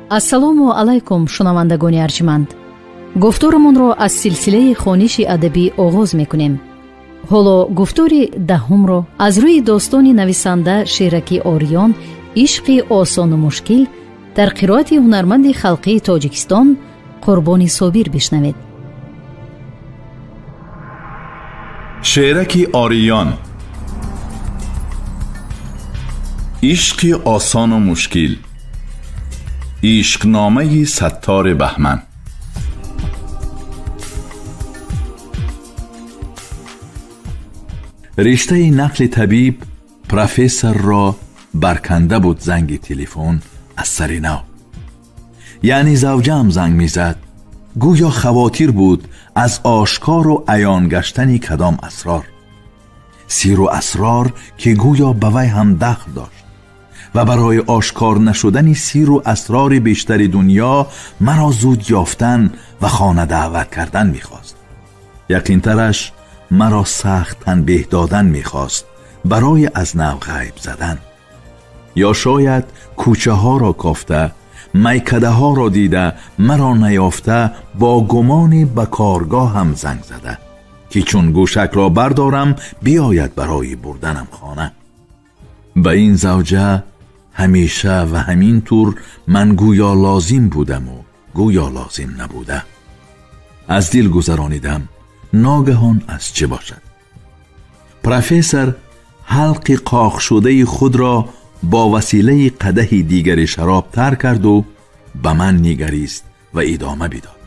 Ассалому алайкум, шунавандагони арҷманд. Гуфторамонро аз силсилаи хониши адабӣ оғоз мекунем. Ҳоло гуфтори даҳумро аз рӯи достони нависанда Шераки Ориён «Ишқи осону мушкил» дар қироати ҳунарманди халқии Тоҷикистон Қурбони Собир бишнавед. Шераки Ориён, ишқи осону мушкил, ишқномаи Саттори Баҳман. Риштаи нақли табиб профессорро барканда буд занги телефон аз сари нав. Яъне завҷаам занг мезад, гӯё хавотир буд аз ошкору аён гаштани кадом асрор, сиру асрор, ки гӯё ба вай ҳам дахл дошт ва барои ошкор нашудани сиру асрори бештари дунё маро зуд ёфтан ва хона даъват кардан мехост. Яқинтараш, маро сахт танбеҳ додан мехост барои аз нав ғайб задан. Ё шояд кӯчаҳоро кофта, майкадаҳоро дида, маро наёфта, бо гумони ба коргоҳам занг зада, ки чун гӯшакро бардорам биёяд барои бурданам хона. Ба ин завҷа ҳамеша ва ҳамин тур ман гӯё лозим будаму гӯё лозим набуда. Аз дил гузаронидам, ногаҳон аз чӣ бошад? Профессор ҳалқи қоқшудаи худро бо василаи қадаҳи дигари шароб тар карду ба ман нигарист ва идома бидод.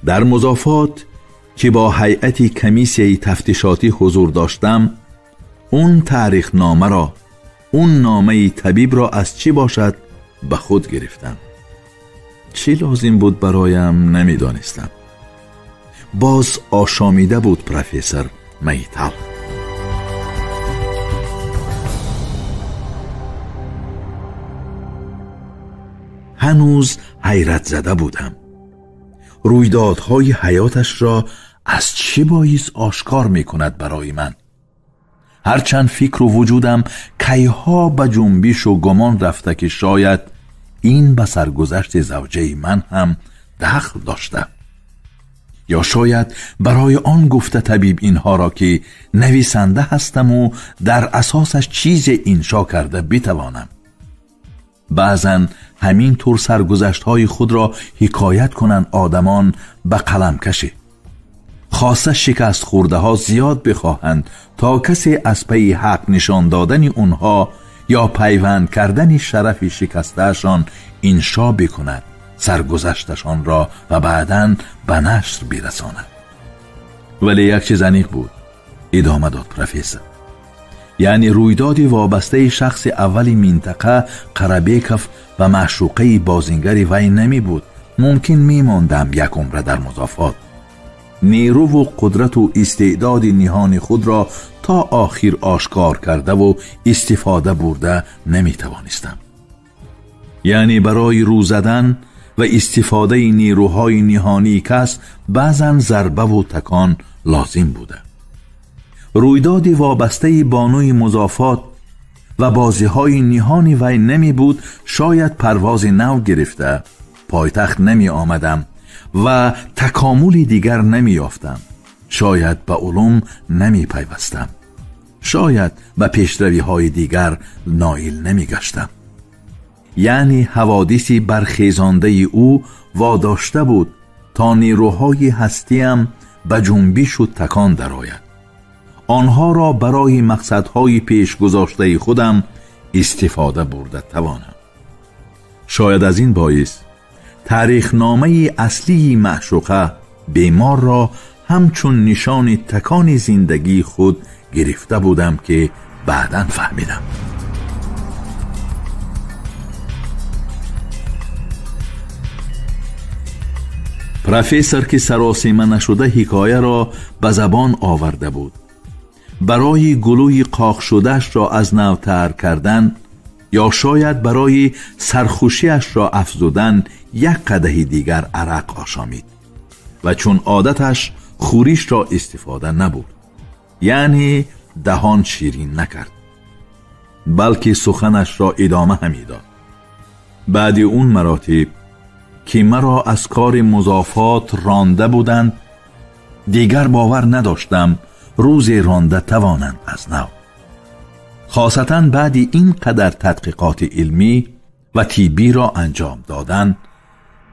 Дар музофот, ки бо ҳайати комиссияи тафтишотӣ ҳузур доштам, он таърихномаро, он номаи табибро аз чӣ бошад ба худ гирифтам. Чӣ лозим буд бароям намедонистам. Боз ошомида буд профессор Майтал. Ҳанӯз ҳайрат зада будам. Рӯйдодҳои ҳаёташро аз чӣ боис ошкор мекунад барои ман? Ҳарчанд фикру вуҷудам кайҳо ба ҷунбишу гумон рафта, ки шояд ин ба саргузашти завҷаи ман ҳам дахл дошта, ё шояд барои он гуфта табиб инҳоро, ки нависанда ҳастаму дар асосаш чизе иншо карда битавонам. Баъзан ҳамин тур саргузаштҳои худро ҳикоят кунанд одамон ба қаламкашӣ. Хоса шикаст хӯрдаҳо зиёд бихоҳанд, то касе аз пайи ҳақ нишон додани онҳо ё пайванд кардани шарафи шикастаашон иншо бикунад саргузашташонро ва баъдан ба нашр бирасонад. Вале як чиз аниқ буд, идома дод профессор. Яъне рӯйдоди вобастаи шахси аввали минтақа Қарабеков ва маъшуқаи бозингари вай намебуд, мумкин мемондам як умра дар музофот. Нерӯву қудрату истеъдоди ниҳони худро то охир ошкор кардаву истифода бурда наметавонистам. Яъне барои рӯ задан ва истифодаи нерӯҳои ниҳонии кас баъзан зарбаву такон лозим буда. Рӯйдоди вобастаи бонуи музофот ва бозиҳои ниҳони вай намебуд, шояд парвози нав гирифта пойтахт намеомадам ва такомули дигар намеёфтам, шояд ба улум намепайвастам, шояд ба пешравиҳои дигар ноил намегаштам. Яъне ҳаводиси бархезондаи ӯ водошта буд то нерӯҳои ҳастиам ба ҷунбишу такон дарояд, онҳоро барои мақсадҳои пешгузоштаи худам истифода бурда тавонам. Шояд аз ин боис таърихномаи аслии маъшуқа беморро ҳамчун нишони такони зиндагии худ гирифта будам, ки баъдан фаҳмидам. Профессор, ки саросима нашуда ҳикояро ба забон оварда буд, барои гулӯи қоқшудаашро аз нав тар кардан ё шояд барои сархушиашро афзудан як қадаҳи дигар арақ ошомид ва чун одаташ хӯришро истифода набурд, яъне даҳон ширин накард, балки суханашро идома ҳамидод. Баъди он маротиб که مرا از کار مضافات رانده بودند، دیگر باور نداشتم روز رانده توانند از نو. خاصتا بعد این قدر تحقیقات علمی و طبی را انجام دادن،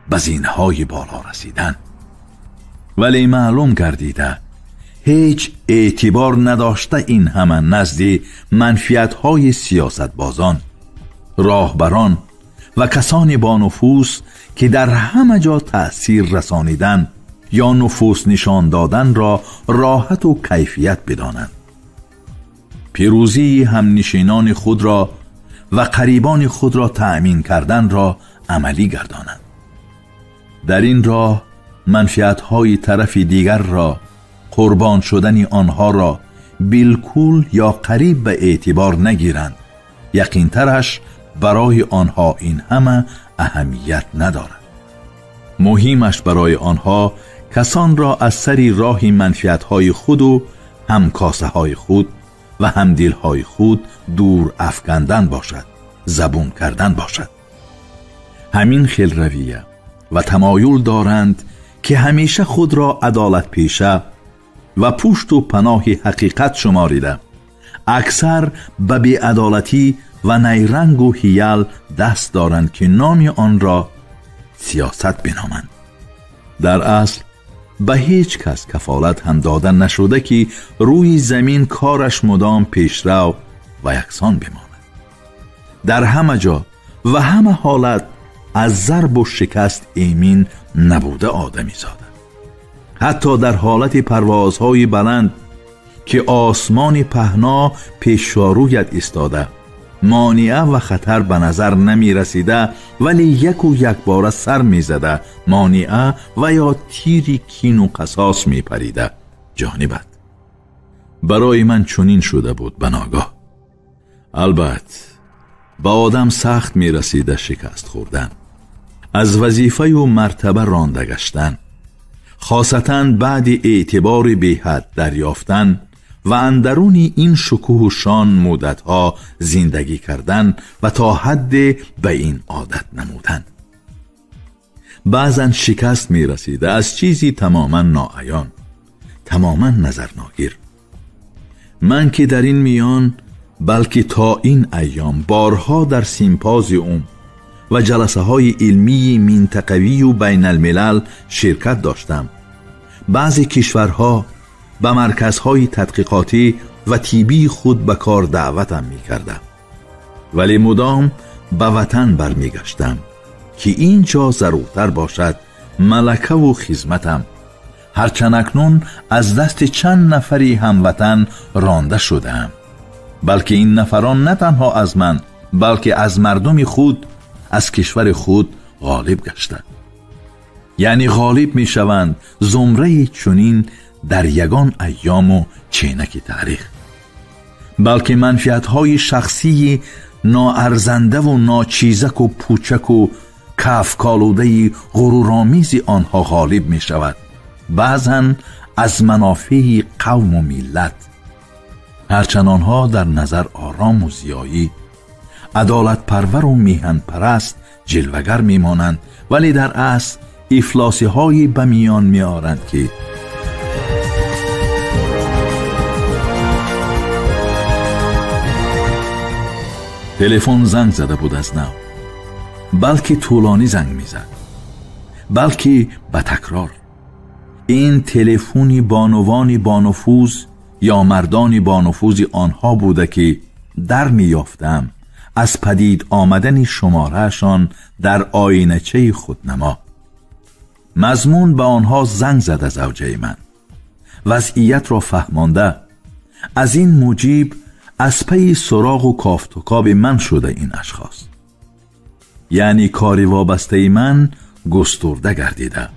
به زینهای بالا رسیدن. ولی معلوم گردیده هیچ اعتبار نداشته این همه نزد منفیت‌های سیاستبازان، راهبران و کسانی با نفوذ که در همه جا تأثیر رسانیدن یا نفوذ نشان دادن را راحت و کیفیت بدانند. پیروزی همنشینان خود را و قریبان خود را تأمین کردن را عملی گردانند. در این راه منفیت‌های طرف دیگر را، قربان شدن آنها را بالکل یا قریب به اعتبار نگیرند. یقینترش برای آنها این همه اهمیت ندارد. مهمش برای آنها کسان را از سری راه منفیت‌های خود و همکاسه های خود و همدل‌های خود دور افکندن باشد، زبون کردن باشد. همین خیل رویه و تمایل دارند که همیشه خود را عدالت پیشه و پشت و پناه حقیقت شماریده، اکثر به بی‌عدالتی و نیرنگ و حیل دست دارند که نام آن را سیاست بنامند. در اصل به هیچ کس کفالت هم داده نشده که روی زمین کارش مدام پیشرو و یکسان بماند. در همه جا و همه حالت از ضرب و شکست ایمین نبوده آدمی زاده. حتی در حالت پروازهای بلند که آسمان پهنا پیش رویت ایستاده، مانعه و خطر به نظر نمی رسیده، ولی یک و یک باره سر می زده مانعه و یا تیری کین و قصاص می پریده جانبت. برای من چنین شده بود بناگاه. البته با آدم سخت می رسیده شکست خوردن، از وظیفه و مرتبه رانده گشتن، خاصتا بعد اعتبار بی‌حد دریافتن و اندرون این شکوه و شان مدتها زندگی کردن و تا حد به این عادت نمودن. بعضا شکست می رسیده از چیزی تماما ناعیان، تماما نظرناگیر. من که در این میان، بلکه تا این ایام بارها در سیمپازیوم و جلسه های علمی منطقوی و بین الملل شرکت داشتم. بعضی کشورها به مرکزهای تحقیقاتی و طبی خود به کار دعوتم می‌کردم، ولی مدام به وطن برمیگشتم که اینجا ضرورتر باشد ملکه و خدمتم. هرچند اکنون از دست چند نفری هموطن رانده شدم، بلکه این نفران نه تنها از من بلکه از مردم خود، از کشور خود غالب گشتند. یعنی غالب میشوند زمره چنین در یگان ایام و چینک تاریخ، بلکه منفیت‌های شخصی ناارزنده و ناچیزک و پوچک و کفکالوده غرورآمیز آنها غالب می شود، بعضا از منافع قوم و ملت. هرچند آنها در نظر آرام و زیایی، عدالت پرور و میهن پرست جلوگر می مانند، ولی در اصل افلاسی هایی به میان می آرند که تلفن زنگ زده بود از نو، بلکه طولانی زنگ میزد، بلکه به تکرار. این تلفنی بانوانی با نفوذ یا مردانی با نفوذ آنها بوده که در میافتم از پدید آمدن شمارهشان در آینچه خودنما. مضمون به آنها زنگ زده زوجه من، وضعیت را فهمانده، از این موجب از پی سراغ و کافت و کاب من شده این اشخاص. یعنی کاری وابسته من گسترده گردیده.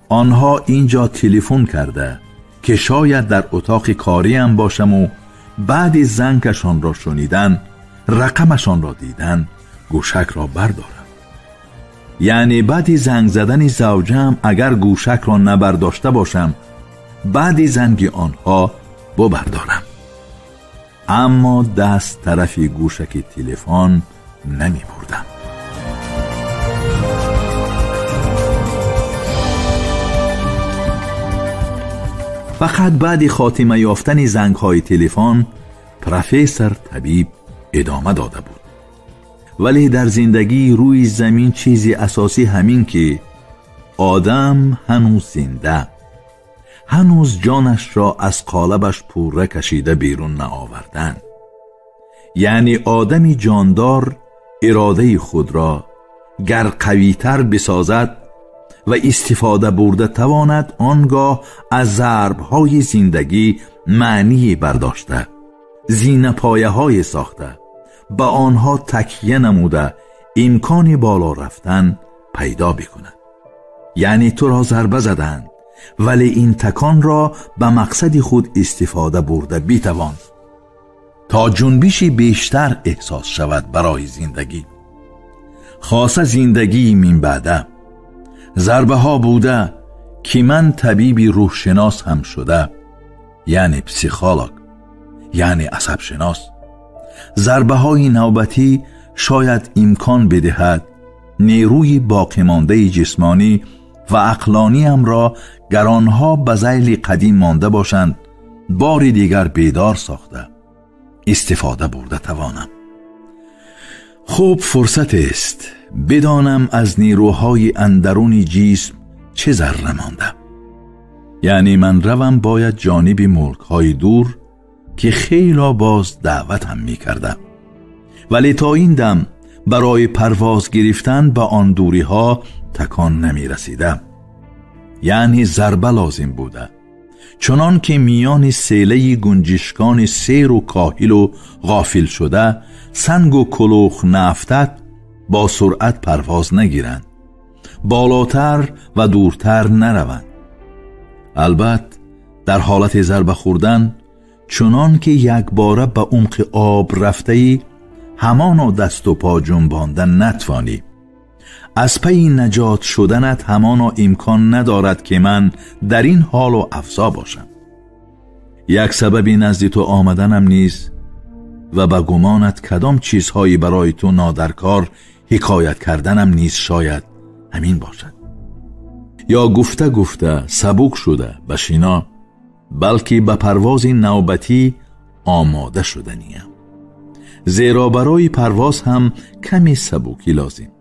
آنها اینجا تلفن کرده که شاید در اتاق کاریم باشم و بعد زنگشان را شنیدن، رقمشان را دیدن، گوشک را بردارم. یعنی بعد زنگ زدن زوجم اگر گوشک را نبرداشته باشم، بعد زنگ آنها ببردارم. اما دست طرف گوشک تلفن نمی بردم. Фақат баъди хотима ёфтани зангҳои телефон профессор табиб идома дода буд. Вале дар зиндагии рӯи замин чизи асосӣ ҳамин ки одам ҳанӯз зинда, ҳанӯз ҷонашро аз қолабаш пурра кашида берун наовардан. Яъне одами ҷондор иродаи худро гар қавитар бисозад ва истифода бурда тавонад, он гоҳ аз зарбҳои зиндагӣ маъние бардошта, зинапояҳое сохта, ба онҳо такя намуда имкони боло рафтан пайдо бикунад. Яъне туро зарба заданд, вале ин таконро ба мақсади худ истифода бурда битавон то ҷунбиши бештар эҳсос шавад барои зиндагӣ, хоса зиндагии минбаъда. Зарбаҳо буда ки ман табиби рӯҳшинос ҳам шуда, яъне психолог, яъне асабшинос. Зарбаҳои навбатӣ шояд имкон бидиҳад нерӯи боқимондаи ҷисмонӣ ва ақлониамро, гар онҳо ба зайли қадим монда бошанд, бори дигар бедор сохта истифода бурда тавонам. Хуб фурсатест бидонам аз нерӯҳои андаруни ҷисм чӣ зарра монда. Яъне ман равам бояд ҷониби мулкҳои дур ки хело боз даъватам мекарда, вале то ин дам барои парвоз гирифтан ба он дуриҳо такон намерасида. Яъне зарба лозим буда, чунон ки миёни селаи гунҷишкони серу коҳилу ғофил шуда сангу кулух наафтад, бо суръат парвоз нагиранд, болотар ва дуртар нараванд. Албат дар ҳолати зарба хӯрдан, чунон ки якбора ба умқи об рафтаӣ, ҳамоно дасту по ҷунбонда натвонӣ. Аз пайи наҷот шуданат ҳамоно имкон надорад ки ман дар ин ҳолу афзо бошам. Як сабаби назди ту омаданам низ ва ба гумонат кадом чизҳое барои ту нодаркор ҳикоят карданам низ шояд ҳамин бошад. Ё гуфта гуфта сабук шуда ба шино, балки ба парвози навбатӣ омода шуданиям, зеро барои парвоз ҳам каме сабукӣ лозим.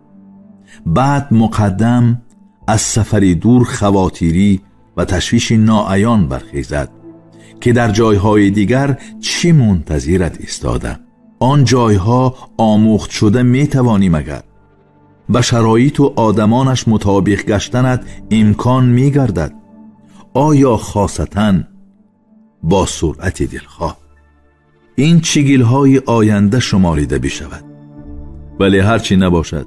Баъд муқаддам аз сафари дур хавотирӣ ва ташвиши ноаён бархезад ки дар ҷойҳои дигар чӣ мунтазират истода. Он ҷойҳо омӯхт шуда метавонӣ, магар ба шароиту одамонаш мутобиқ гаштанат имкон мегардад? Оё хосатан бо суръати дилхоҳ? Ин чигилҳои оянда шуморида бишавад, вале ҳарчи набошад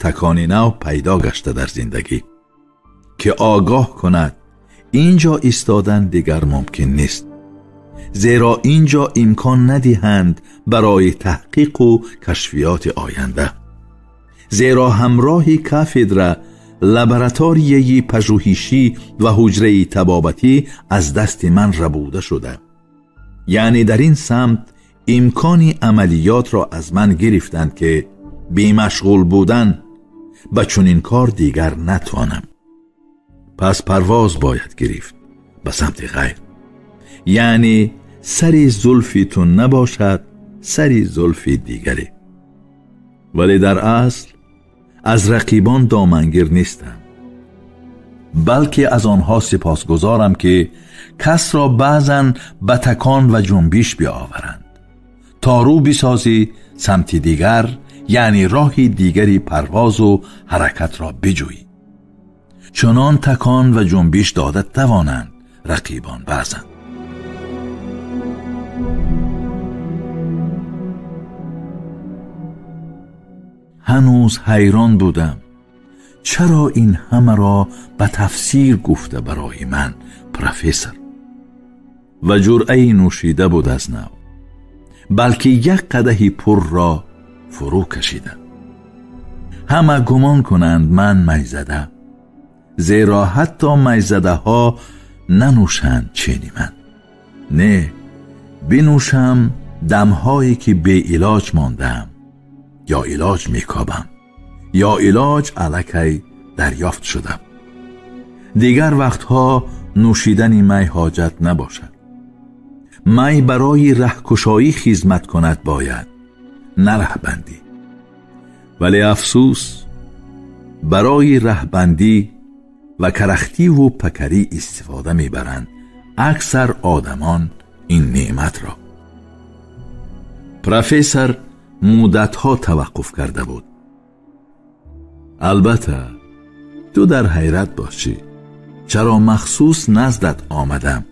такони нав пайдо гашта дар зиндагӣ ки огоҳ кунад ин ҷо истодан дигар мумкин нест, зеро ин ҷо имкон надиҳанд барои таҳқиқу кашфиёти оянда, зеро ҳамроҳи кафедра лабораторияи пажӯҳишӣ ва ҳуҷраи табобатӣ аз дасти ман рабуда шуда. Яъне дар ин самт имкони амалиётро аз ман гирифтанд ки бемашғул будан ба чунин кор дигар натвонам. Пас парвоз бояд гирифт ба самти ғайр, яъне сари зулфи ту набошад, сари зулфи дигаре. Вале дар асл аз рақибон домангир нестам, балки аз онҳо сипосгузорам ки касро баъзан ба такон ва ҷунбиш биоваранд то рӯ бисозӣ самти дигар, яъне роҳи дигари парвозу ҳаракатро биҷӯӣ. Чунон такон ва ҷунбиш дода тавонанд рақибон баъзан. Ҳанӯз ҳайрон будам чаро ин ҳамаро ба тафсир гуфта барои ман профессор ва ҷуръаи нӯшида буд аз нав, балки як қадаҳи пурро фурӯ кашида. Ҳама гумон кунанд ман майзада, зеро ҳатто майзадаҳо нанӯшанд чени ман. Не, бинӯшам дамҳое ки беилоҷ мондаам, ё илоҷ мекобам, ё илоҷ аллакай дарёфт шудам. Дигар вақтҳо нӯшидани май ҳоҷат набошад. Май барои раҳкушоӣ хизмат кунад бояд, на раҳбандӣ. Вале афсӯс, барои раҳбандӣ ва карахтиву пакарӣ истифода мебаранд аксар одамон ин неъматро. Профессор муддатҳо таваққуф карда буд. Албатта, ту дар ҳайрат бошӣ, чаро махсус наздат омадам,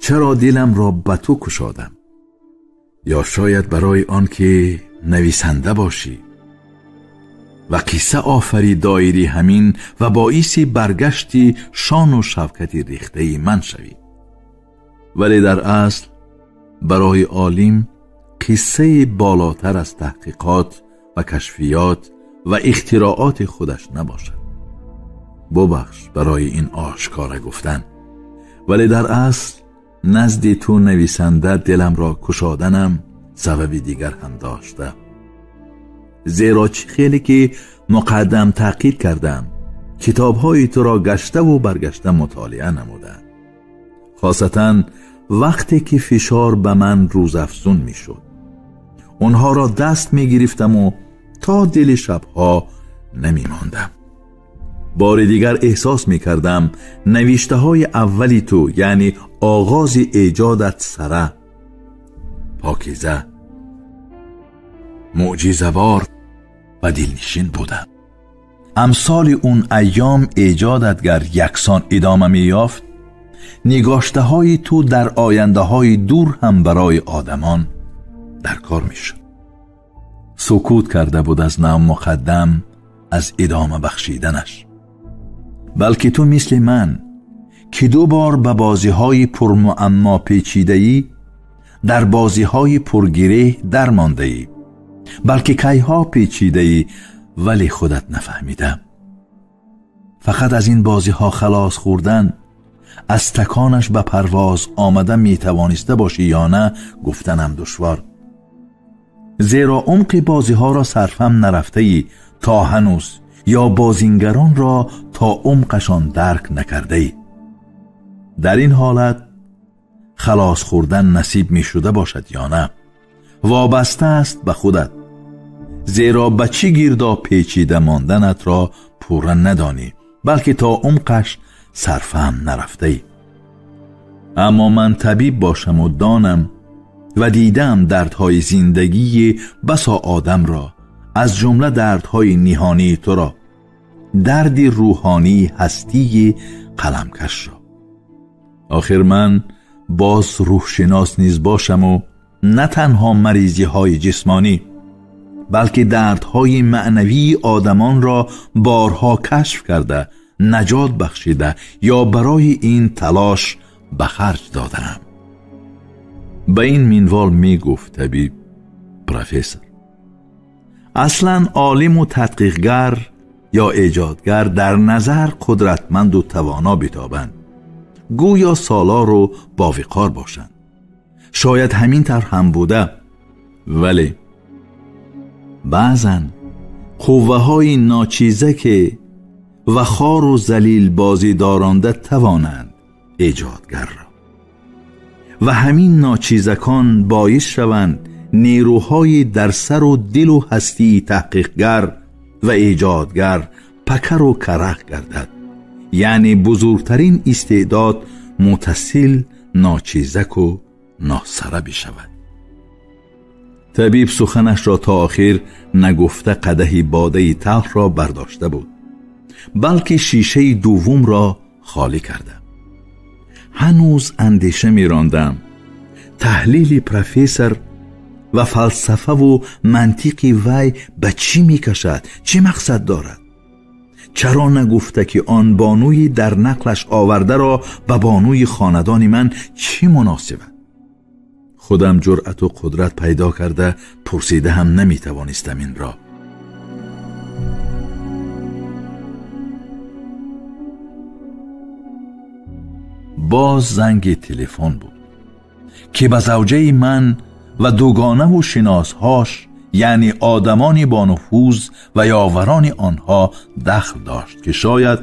чаро диламро ба ту кушодам? Ё шояд барои он ки нависанда бошӣ ва қисса офарӣ доири ҳамин ва боиси баргашти шону шавкати рехтаи ман шавӣ. Вале дар асл барои олим қиссаи болотар аз таҳқиқот ва кашфиёт ва ихтирооти худаш набошад. Бубахш барои ин ошкора гуфтан, вале дар асл назди ту нависанда диламро кушоданам сабаби дигар ҳам дошта. Зеро чӣ хеле ки муқаддам таъқид кардам, китобҳои туро гаштаву баргашта мутолиа намудам, хосатан вақте ки фишор ба ман рӯзафзун мешуд. Онҳоро даст мегирифтаму то дили шабҳо намемондам. Бори дигар эҳсос мекардам навиштаҳои аввали ту, яъне оғози эҷодат, сара, покиза, мӯъҷизавор ва дилнишин будам. Амсоли он айём эҷодат гар яксон идома меёфт, нигоштаҳои ту дар ояндаҳои дур ҳам барои одамон дар кор мешуд. Сукут карда буд аз нав муқаддам аз идома бахшиданаш. Балки ту мисли ман, ки ду бор ба бозиҳои пурмуаммо печидаӣ, дар бозиҳои пургиреҳ дармондаӣ, балки кайҳо печидаӣ, вале худат нафаҳмида. Фақат аз ин бозиҳо халос хӯрдан, аз таконаш ба парвоз омада метавониста бошӣ ё на, гуфтанам душвор. Зеро умқи бозиҳоро сарфам нарафтаӣ то ҳанӯз, ё бозингаронро то умқашон дарк накардаӣ. Дар ин ҳолат халос хӯрдан насиб мешуда бошад ё на, вобаста аст ба худат. Зеро ба чӣ гирдо печида монданатро пурра надонӣ, балки то умқаш сарфаҳм нарафтаӣ. Аммо ман табиб бошаму донам ва дидаам дардҳои зиндагии басо одамро, аз ҷумла дардҳои ниҳонии туро, дарди рӯҳонии ҳастии қаламкашро. Охир ман боз рӯҳшинос низ бошаму на танҳо маризиҳои ҷисмонӣ, балки дардҳои маънавии одамонро борҳо кашф карда, наҷот бахшида ё барои ин талош ба харҷ додаам. Ба ин минвол мегуфт табиб профессор. Аслан олиму тадқиқгар ё эҷодгар дар назар қудратманду тавоно битобанд, гӯё солору бовиқор бошанд. Шояд ҳамин тавр ҳам буда, вале баъзан қувваҳои ночиза ки ва хору залил бозӣ доронда тавонанд эҷодгарро, ва ҳамин ночизакон боис шаванд нерӯҳои дар сару дилу ҳастии таҳқиқгар ва эҷодгар пакару карах гардад. Яъне бузургтарин истеъдод мутасил ночизаку носара бишавад. Табиб суханашро то охир нагуфта қадаҳи бодаи талхро бардошта буд, балки шишаи дуввумро холӣ карда. Ҳанӯз андеша мерондам таҳлили профессор ва фалсафаву мантиқи вай ба чӣ мекашад, чӣ мақсад дорад? Чаро нагуфта ки он бонуи дар нақлаш овардаро ба бонуи хонадони ман чӣ муносибат? Худам ҷуръату қудрат пайдо карда пурсида ҳам наметавонистам инро. Боз занги телефон буд ки ба завҷаи ман ва дугонаву шиносҳош, яъне одамони бонуфуз ва ёварони онҳо дахл дошт, ки шояд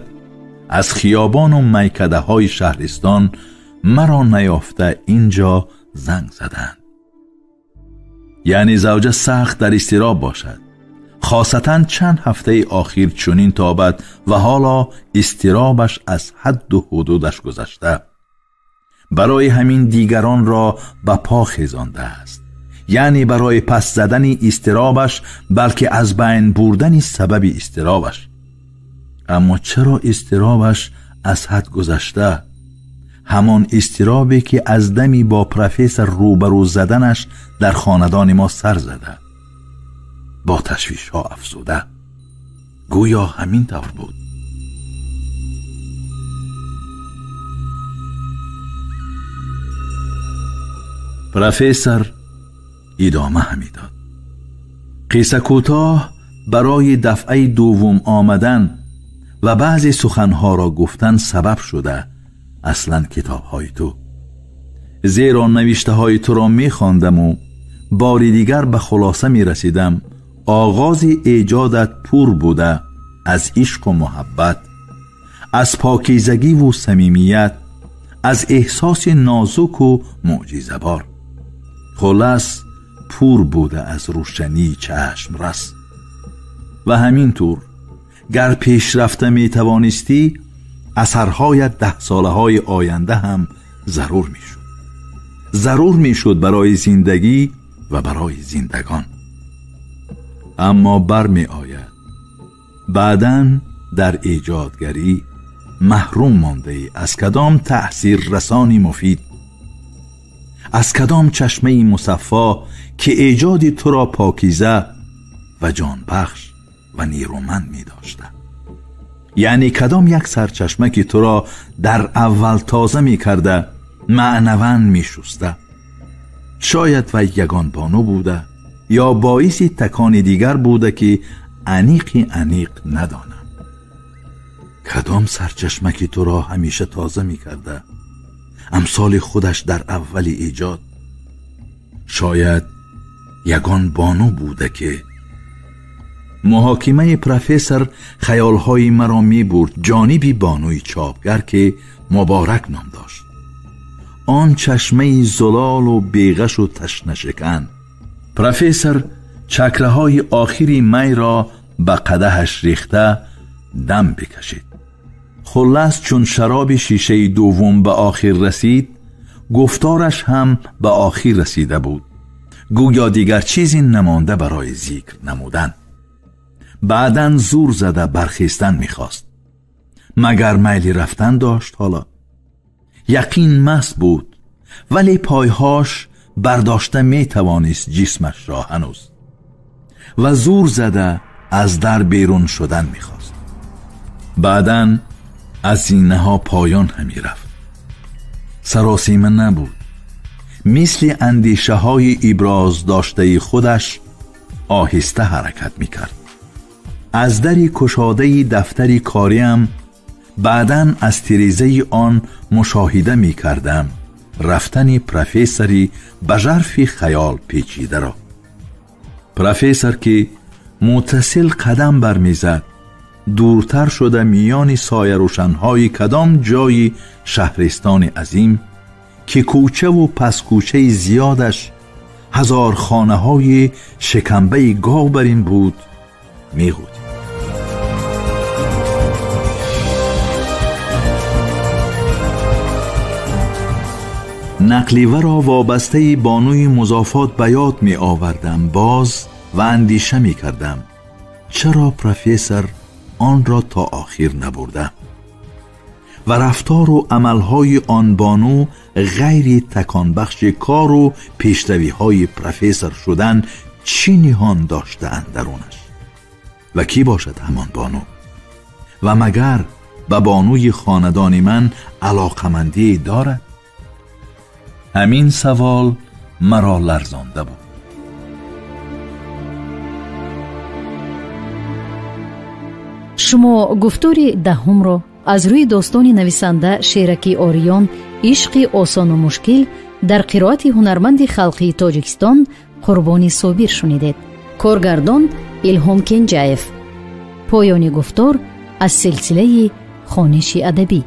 از خیابان و میکده های شهرستان مرا نیافته اینجا زنگ زدند. یعنی زوجه سخت در اضطراب باشد، خاصتا چند هفته آخیر چنین تابد و حالا اضطرابش از حد و حدودش گذشته. برای همین دیگران را به پا خیزانده است، یعنی برای پس زدن اضطرابش، بلکه از بین بردن سبب اضطرابش. اما چرا اضطرابش از حد گذشته؟ همان اضطرابی که از دمی با پروفسور روبرو زدنش در خاندان ما سر زده، با تشویش ها افزوده. گویا همین طور بود. پروفسور ادامه همی داد. قصه کوتاه برای دفعه دوم آمدن و بعضی سخنها را گفتن سبب شده اصلا کتابهای تو، زیرا نوشته های تو را می خواندم و باری دیگر به خلاصه می رسیدم. آغاز ایجادت پر بوده از عشق و محبت، از پاکیزگی و صمیمیت، از احساس نازک و معجزه بار. خلاص پر بوده از روشنی چشم رس. و همینطور گر پیشرفته می توانستی، اثرهای 10 ساله های آینده هم ضرور می شد. ضرور می شد برای زندگی و برای زندگان. اما بر می آید بعداً در ایجادگری محروم مانده ای از کدام تأثیر رسانی مفید، از کدام چشمه مصفا که ایجاد تو را پاکیزه و جانبخش و نیرومند می داشته. یعنی کدام یک سرچشمه که تو را در اول تازه می کرده، معنواً می شسته. شاید و یگان بانو بوده یا باعث تکان دیگر بوده که انیق انیق ندانم. کدام سرچشمه که تو را همیشه تازه می کرده، امثال خودش در اول ایجاد. شاید یگان بانو بوده که محاکمه پروفسور خیالهای مرا می برد جانبی بانوی چاپگر که مبارک نام داشت، آن چشمه زلال و بیغش و تشنه شکن. پروفسور چکره آخری می را به قدحش ریخته دم بکشید. خلاص چون شراب شیشه دوم به آخر رسید، گفتارش هم به آخر رسیده بود، گویا دیگر چیزی نمانده برای ذکر نمودن. بعداً زور زده برخیستن میخواست، مگر میلی رفتن داشت. حالا یقین مست بود، ولی پایهاش برداشته میتوانست جسمش را هنوز، و زور زده از در بیرون شدن میخواست. بعداً از زینه ها پایان همی رفت. سراسیمه نبود، مثل اندیشه های ابراز داشته خودش آهسته حرکت میکرد. از دری کشاده دفتری کاریم بعداً از تریزه آن مشاهده می کردم رفتن پروفسوری به ژرف خیال پیچیده را. پروفسور که متصل قدم برمیزد، دورتر شده میان سایه روشنهای کدام جای شهرستان عظیم که کوچه و پس کوچه زیادش هزار خانه های شکمبه گاو برین بود میغود. نقلیوه را وابسته بانوی مضافات به یاد می آوردم باز و اندیشه می کردم چرا پروفسور آن را تا آخر نبرده و رفتار و عملهای آن بانو غیر تکانبخش کار و پیشروی‌های پروفسور شدن چی نهان داشته اندرونش و کی باشد همان بانو و مگر به بانوی خاندان من علاقمندی دارد؟ همین سوال مرا لرزانده بود. Шумо гуфтори даҳумро аз рӯи достони нависанда Шераки Ориён «Ишқи осону мушкил» дар қироати ҳунарманди халқии Тоҷикистон Қурбони Собир шунидед. Коргардон Илҳом Кенҷаев. Поёни гуфтор аз силсилаи Хониши адабӣ.